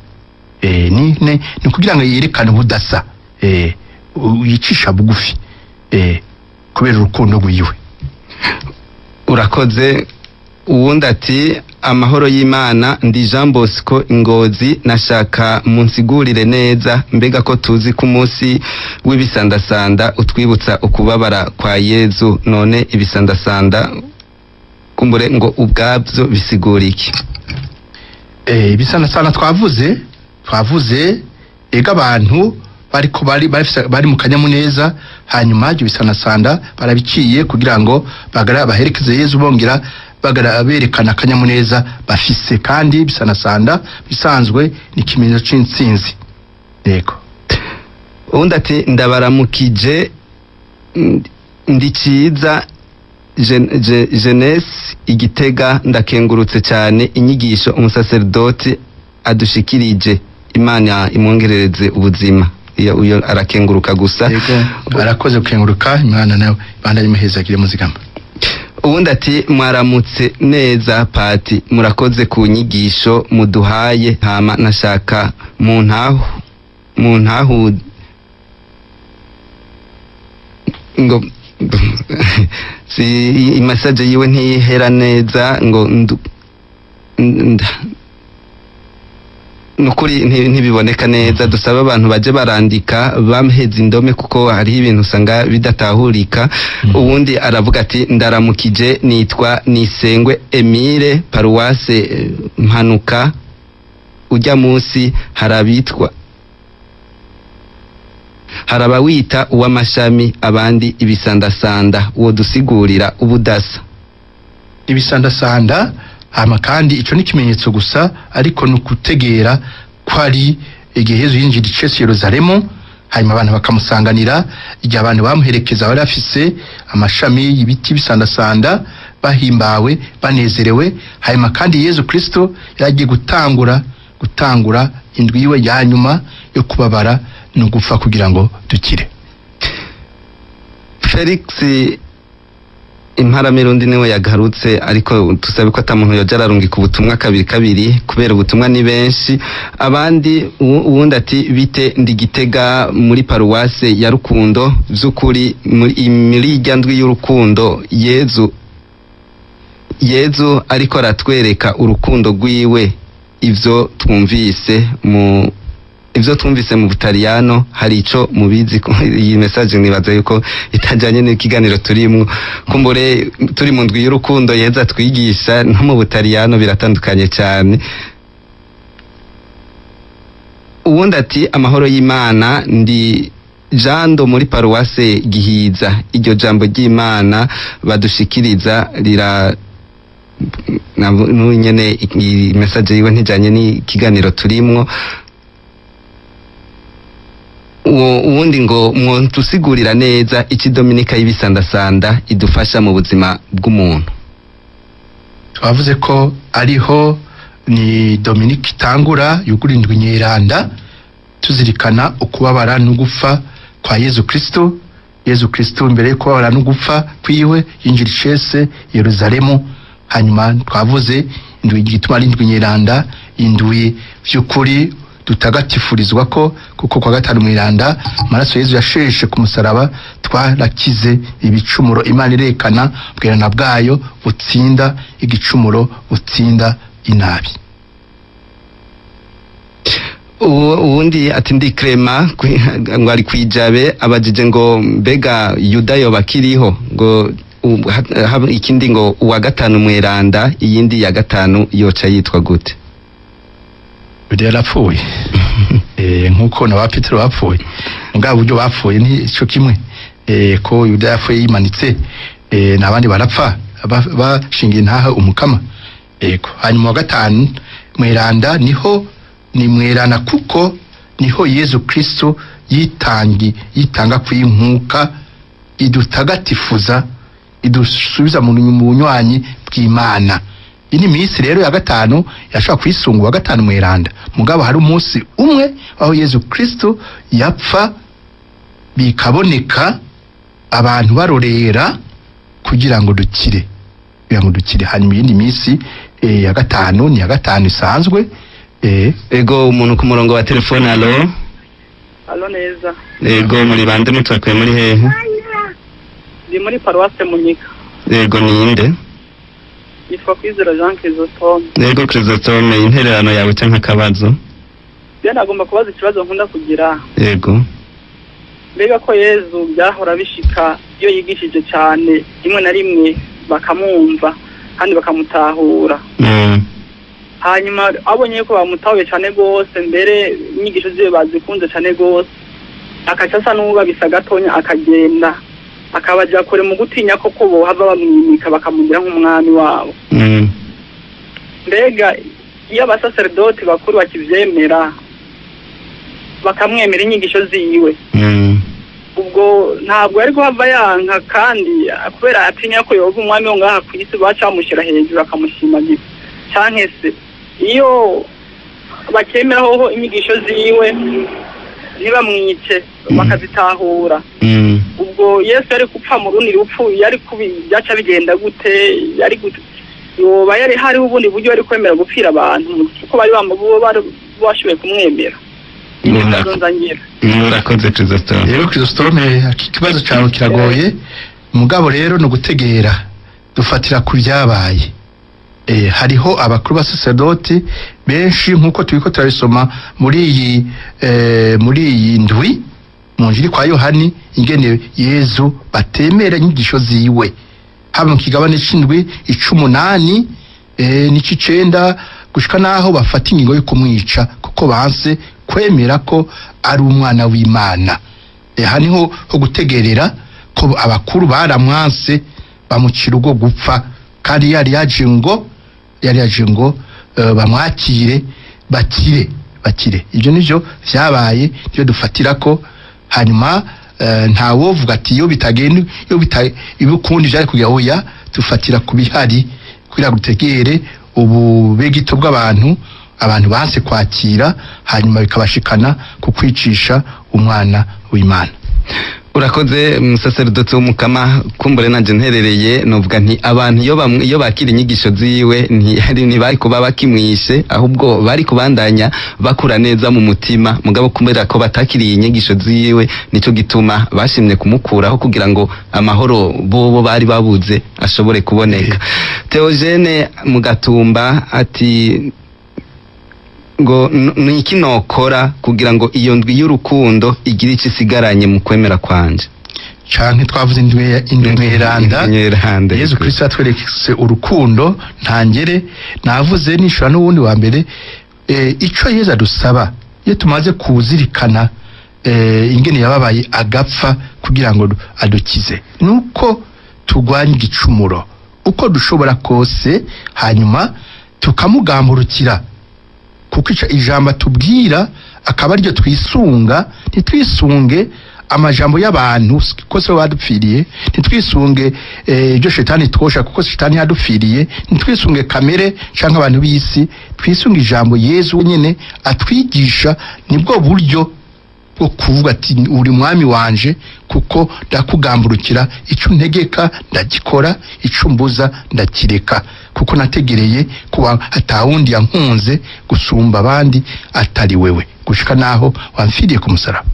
Ni kugira ngo yerekane ubudasa, yicisha bugufi kubera urukundo rwiwe. Urakoze. Uwundi ati amahoro y'Imana, ndi Jean Bosco Ingozi, nashaka munsigurire neza, mbega ko tuzi ko umunsi w'ibisandasanda utwibutsa ukubabara kwa Yezu, none ibisandasanda kumbure ngo ubwabyo bisigura iki? Ibisandasanda twavuze ega abantu bariko bari mu kanyamuneza, hanyuma ibyo bisandasanda barabiciye kugira ngo bagara baherekeze Yezu, bongera bagara berekana akanyamuneza bafise, kandi bisandasanda bisanzwe ni ikimenyetso c'intsinzi. Yego. Uwundi ati ndabaramukije, ndi Ciza Jeunesse Igitega, ndakengurutse cyane inyigisho umusaserdoti adushikirije, Imana imwongerereze ubuzima. Iyo uyo arakenguruka gusa. Yego, arakoze gukenguruka. Imana nawe bandanye imuhezagire muzigama. Ubundi ati mwaramutse neza pati, murakoze ku nyigisho muduhaye, hama nashaka mu ntahu ngo si imasaje yiwe ntihera neza ngo nukuri ntibiboneka neza. Dusaba abantu baje barandika bamheza indome kuko hariho ibintu usanga bidatahurika. Ubundi aravuga ati ndaramukije, nitwa Nisengwe Emile, paruwase Mpanuka, ujya munsi harabitwa harabawita uw'amashami, abandi ibisandasanda, uwo dusigurira ubudasa. Ibisandasanda, hama kandi ico ni ikimenyetso gusa, ariko ni ukutegera ko ari igihe Yezu yinjira icesi Yerusalemu, hanyuma abantu bakamusanganira. Igihe abantu bamuherekeza bari bafise amashami y'ibiti bisandasanda, bahimbawe, banezerewe. Hanyuma kandi Yezu Kristo yaragiye gutangura indwi yiwe ya nyuma yo kubabara no gupfa kugira ngo dukire. Felix Imparamirundi niwe yagarutse, ariko tusabe ko atamuntu yoja ararungika ubutumwa kabiri kabiri kubera ubutumwa ni benshi. Abandi uwundi ati bite, ndi Gitega muri paruwase ya Rukundo, vy'ukuri muri irya ndwi y'urukundo Yezu ariko aratwereka urukundo rwiwe. Ivyo twumvise mu Butaliyano hari ico mubizi ko iyi message nibaza yuko itajanye n'ikiganiro turimwo. Kumbure turi mu ndwi y'urukundo Yezu atwigisha, no mu Butaliyano biratandukanye cyane. Uwundi ati amahoro y'Imana, ndi Jando muri paruwase Gihiza, iryo jambo ry'Imana badushikiriza rira nyene iyi message yiwe ntijanye n'ikiganiro turimwo. Uwo uwundi ngo mwotusigurira neza iki Dominika y'ibisandasanda idufasha mu buzima bw'umuntu. Twavuze ko ariho ni Dominique itangura yugura indwi nyeranda, tuzirikana ukubabara no gupfa kwa Yezu Kristo. Yezu Kristo mbere yo kubabara no gupfa kwiwe yinjira icese Yerusalemu. Hanyuma twavuze indwi igituma ari indwi nyeranda, indwi vy'ukuri dutagatifurizwa ko kuko kwa gatanu mweranda amaraso Yezu yasheshe ku musaraba twarakize ibicumuro. Imana irekana bwerana bwayo butsinda igicumuro, butsinda inabi. Uwundi ati ndi Clement ngo ari kwijabe, abajije ngo mbega Yuda yoba akiriho, ngo ikindi ngo uwa gatanu mweranda iyindi ya gatanu yoca yitwa gute? Yuda yarapfuye, nkuko na ba Petero bapfuye, mugabo uburyo bapfuye ni ico kimwe. Ko Yuda yapfuye yimanitse, n'abandi barapfa bashingiye ntaha umukama. Ego, hanyuma wa gatanu mweranda niho ni mweranda kuko niho Yezu Kristo yitanga kwinkuka idutagatifuza, idusubiza mu bunywanyi bw'Imana. Iyi minsi rero ya gatanu yashobora kwisunga wa gatanu mweranda, mugabo hari umunsi umwe aho Yezu Kristo yapfa bikaboneka abantu barorera kugira ngo dukire, kugira ngo dukire. Hanyuma iyindi minsi ya gatanu ni ya gatanu isanzwe. Ego, umuntu ku murongo wa telefone, allo? Alo neza. Ego, muri bande, mutwakuye muri hehe? Ndi muri paruwase Munyika. Ego, ninde? Yitwa Kwizera Jean Chrysostome. Ego Chrysostome, intererano yawe canke akabazo? Byo nagomba kubaza ikibazo nkunda kugira. Ego. Mbega ko Yezu byahora bishika iyo yigishije cyane rimwe na rimwe bakamwumva kandi bakamutahura, hanyuma abonye yuko bamutahuye cyane rwose, mbere inyigisho ziwe bazikunze cyane rwose, akaca asa n'uwubabisa gatonya akagenda akabaja kure mu gutinya ko bohava bamwimika bakamugira nk'umwami wabo, mbega iyo abasaseredoti bakuru bakivyemera bakamwemera inyigisho ziwe, ubwo ntabwo yari guhava yanka kandi kubera atinya ko yoba umwami wo ngaha kw'isi baca bamushyira hejuru akamushimagiza? Canke se iyo bakemera hoho inyigisho ziwe ntibamwice bakazitahura, ubwo Yesu yari gupfa mu rundi rupfu yari kubi byaca bigenda gute? Yari gute yoba yari hariho ubundi buryo yari kwemera gupfira abantu kuko bari bari bashoboye kumwemera? Ngira. Murakoze Chrysostome. Rero Chrysostome, iki kibazo cyawe kiragoye, mugabo rero ni ugutegera dufatira ku byabaye. Hariho abakuru b'abasaseredoti benshi nk'uko turiko turabisoma muri iyi ndwi mu njiri kwa Yohani, ingene Yezu batemera inyigisho ziwe, haba mu kigabane c'indwi, ic'umunani, n'ic'icenda, gushika naho bafata ingingo yo kumwica kuko banse kwemera ko ari umwana w'Imana. Aha niho ho gutegerera ko abakuru baramwanse bamucira urwo gupfa, kandi yari yaje ngo bamwakire bakire. Ibyo nivyo vyabaye, nivyo dufatira ko. Hanyuma ntawovuga ati iyo bitagenda, iyo bita ibukundi vyari kugira. Oya, dufatira ku bihari kugira ngo dutegere ububegito bw'abantu, abantu banse kwakira, hanyuma bikabashikana ku kwicisha umwana w'Imana. Urakoze musaseredoti w'umukama. Kumbure nanje nterereye novuga nti abantu iyo bamwe iyo bakira inyigisho ziwe ntibari kuba bakimwishe, ahubwo bari kubandanya bakura neza mu mutima. Mugabo kubera ko batakiriye inyigisho ziwe, nico gituma bashimye kumukuraho kugira ngo amahoro bobo bari babuze ashobore kuboneka. Theogene Mugatumba ati ngo ni iki nokora kugira ngo iyo ndwi y'urukundo igire icyo isigaranye mu kwemera kwanje? Canke twavuze indwi mweranda. Mweranda. Yezu Kristo yatweretse urukundo ntangere. Navuze nishura n'uwundi wa mbere, ico Yezu adusaba iyo tumaze kuzirikana ingene yababaye agapfa kugira ngo adukize, nuko turwanya igicumuro uko dushobora kose, hanyuma tukamugamburukira, kuko ico ijambo atubwira. akaba ariryo twisunga. Ntitwisunge amajambo y'abantu kuko se badupfiriye, ntitwisunge ibyo shetani twosha kuko shetani yadupfiriye, ntitwisunge kamere canke abantu b'isi, twisunge ijambo Yezu nyene atwigisha. Nibwo buryo bwo kuvuga ati uri mwami wanje kuko ndakugamburukira, icyo untegeka ndagikora, icyo umbuza ndakireka, kuko nategereye kuba atawundi yankunze gusumba abandi atari wewe, gushika naho wamfiriye ku musaraba.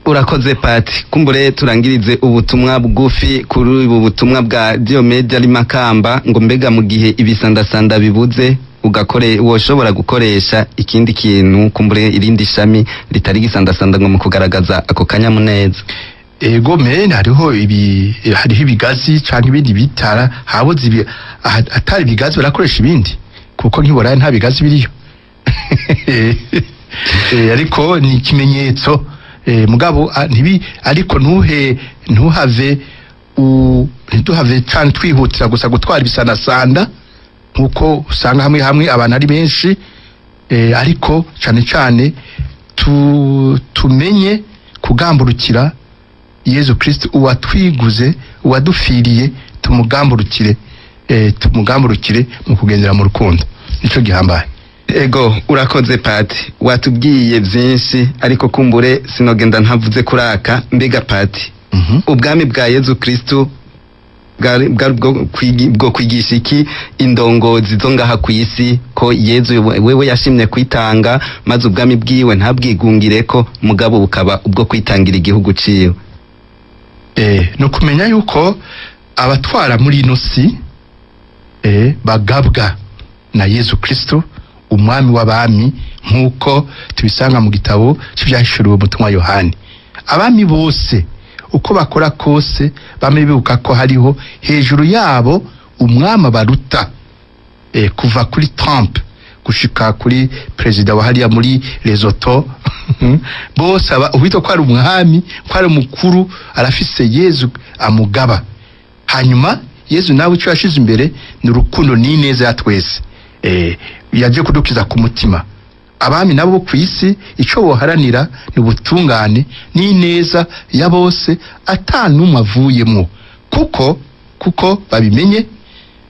Urakoze Pati. Kumbure turangirize ubutumwa bugufi kuri ubu butumwa bwa Diomede ari Makamba, ngo mbega mu gihe ibisandasanda bibuze ugakore woshobora gukoresha ikindi kintu, kumbure irindi shami ritari gisandasanda, ngo mu kugaragaza ako kanyamuneza? Ego men, hariho ibi, hariho ibigazi canke ibindi bitara habuze ibi, atari ibigazi barakoresha ibindi, kuko nk'iboraya nta bigazi biriyo. Ariko ni ikimenyetso, mugabo ntibi ariko ntuhe ntuhave ntiduhave cane twihutira gusa gutwara ibisanasanda nkuko usanga hamwe hamwe abantu ari benshi, ariko cane cane tumenye kugamburukira Yezu Kristo uwatwiguze, uwadufiriye, tumugamburukire, tumugamburukire mu kugendera mu rukundo, nico gihambaye. Ego, urakoze Pati, watubwiye byinshi, ariko kumbure sinogenda ntavuze kuraka. Mbega Pati, ubwami bwa Yezu Kristo bwari bwo kwigisha iki indongozi zo ngaha ku isi, ko Yezu wewe yashimye kwitanga, maze ubwami bwiwe ntabwigungireko, mugabo bukaba ubwo kwitangira igihugu ciwe? No kumenya yuko abatwara muri ino si bagabwa na Yezu Kristo umwami w'abami, nk'uko tubisanga mu gitabo cy'ibyahishuriwe umutumwa Yohani. Abami bose uko bakora kose bame bibuka ko hariho hejuru yabo umwami baruta, kuva kuri Trump gushika kuri perezida wa hariya muri Lesotho, bose uwitwa ko ari umwami, ko ari umukuru, arafise Yezu amugaba. Hanyuma Yezu nawe icyo yashize imbere ni urukundo n'ineza ya twese, yaje kudukiza ku mutima. Abami nabo ku isi icyo boharanira ni ubutungane n'ineza ya bose atanumwe avuyemo, kuko babimenye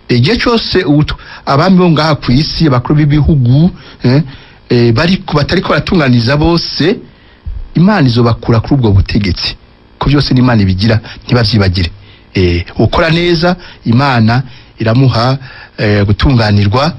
igihe cyose abami bo ngaha ku isi, abakuru b'ibihugu, batariko baratunganiza bose, Imana izobakura kuri ubwo butegetsi, ko byose n'Imana ibigira, ntibavyibagire. Ukora neza Imana iramuha gutunganirwa,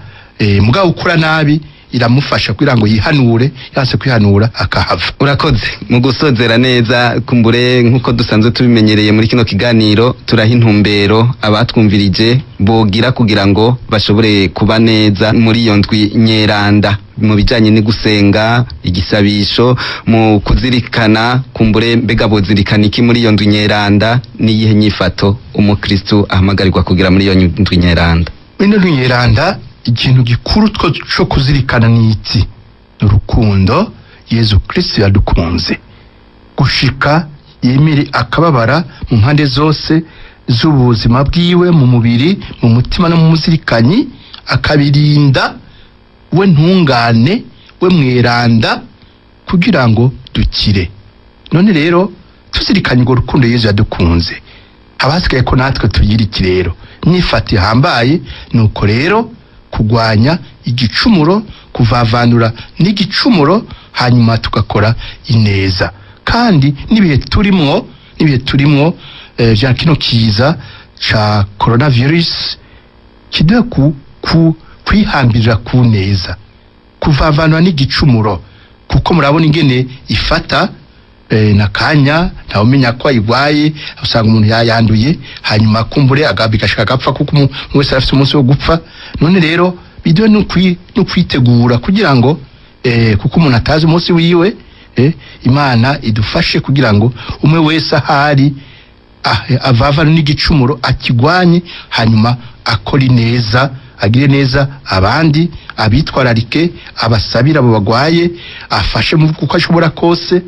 mugabo ukora nabi iramufasha kugira ngo yihanure, yanse kwihanura akahava. Urakoze. Mu gusozera neza, kumbure nkuko dusanzwe tubimenyereye muri kino kiganiro, turaha intumbero abatwumvirije bogira kugira ngo bashobore kuba neza muri iyo ndwi nyeranda, mu bijanye no gusenga, igisabisho, mu kuzirikana. Kumbure mbega bozirikana iki muri iyo ndwi nyeranda? N'iyihe nyifato umukristu ahamagarirwa kugira muri iyo ndwi nyeranda? Muri iyo ndwi nyeranda ikintu gikuru cyo kuzirikana ni iki? Urukundo Yezu Kristo yadukunze gushika yemere akababara mu mpande zose z'ubuzima bwiwe, mu mubiri, mu mutima no mu muzirikanyi, akabirinda we ntungane, we mweranda, kugira ngo dukire. None rero tuzirikanye urwo rukundo Yezu yadukunze, haba hasigaye ko natwe tugira iki rero? Imyifato ihambaye nuko rero kugwanya igicumuro, kuvavanura n'igicumuro, hanyuma tugakora ineza. Kandi n'ibihe turimwo vya kino kiza ca coronavirus kiduhe kwihambirira ku neza, kuvavanura n'igicumuro, kuko murabona ingene ifata nakanya ntawumenya ko ayigwaye, usanga umuntu yayanduye, hanyuma kumbure agashaka agapfa, kuko umuntu wese arafite umunsi wo gupfa. None rero biduhe no kwitegura kugira ngo kuko umuntu atazi umunsi wiwe, Imana idufashe kugira ngo umwe wese ahari avavane n'igicumuro, akigwanye, hanyuma akore neza, agire neza abandi, abitwararike, abasabira abo bagwaye, afashe mu kuko ashobora kose.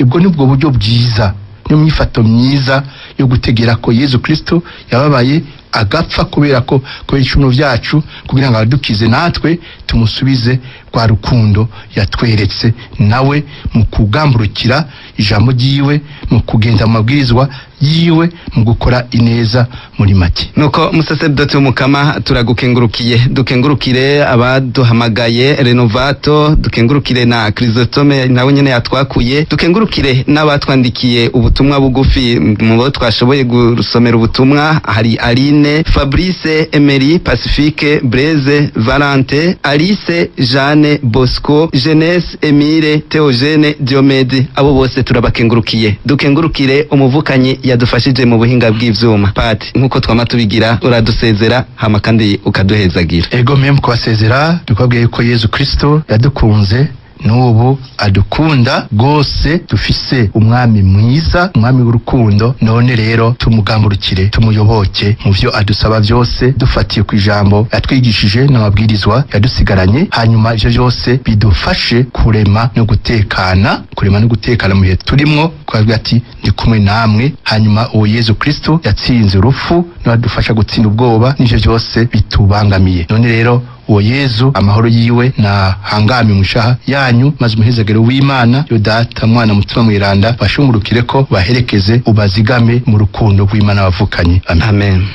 Ubwo ni bwo buryo bwiza, niyo myifato myiza yo gutegera ko Yezu Kristo yababaye agapfa kubera ko kubera ibicumuro byacu, kugira ngo adukize natwe. Tumusubize rwa rukundo yatweretse nawe mu kugamburukira ijambo ryiwe, mu kugenda mu mabwirizwa yiwe, mu gukora ineza muri make. Nuko musaseredoti w'umukama, turagukengurukiye. Dukengurukire abaduhamagaye, Renovato, dukengurukire na Chrysostome nawe nyene yatwakuye, dukengurukire n'abatwandikiye ubutumwa bugufi. Mu bo twashoboye gusomera ubutumwa hari Aline, Fabrice, Emery, Pacifique, Blaise, Valente, Alice, Jeanne, Bosco, Jeunesse, Emile, Theogene, Diomede. Abo bose turabakengurukiye. Dukengurukire umuvukanyi yadufashije mu buhinga bw'ivyuma. Pati, nkuko twama tubigira, uradusezera hama kandi ukaduhezagira. Ego mwe, mu kubasezera dukabwiye yuko Yezu Kristo yadukunze, n'ubu adukunda rwose. Dufise umwami mwiza, umwami w'urukundo. None rero tumugamburukire, tumuyoboke mu vyo adusaba byose, dufatiye ku ijambo yatwigishije n'amabwirizwa yadusigaranye. Hanyuma ivyo byose bidufashe kurema no gutekana, kurema no gutekana mu bihe turimwo. Twabwira ati: "Ndi kumwe namwe." Hanyuma uwo Yezu Kristo yatsinze urupfu niwe adufasha gutsinda ubwoba n'ivyo byose bitubangamiye. None rero uwo Yezu, amahoro yiwe na hangame mushaha yanyu, maze umuhezagero w'Imana yo Data, Mwana, Mutima Mwiranda bashungurukire ko baherekeze, ubazigame mu rukundo rw'Imana bavukanye. Amen. Amen.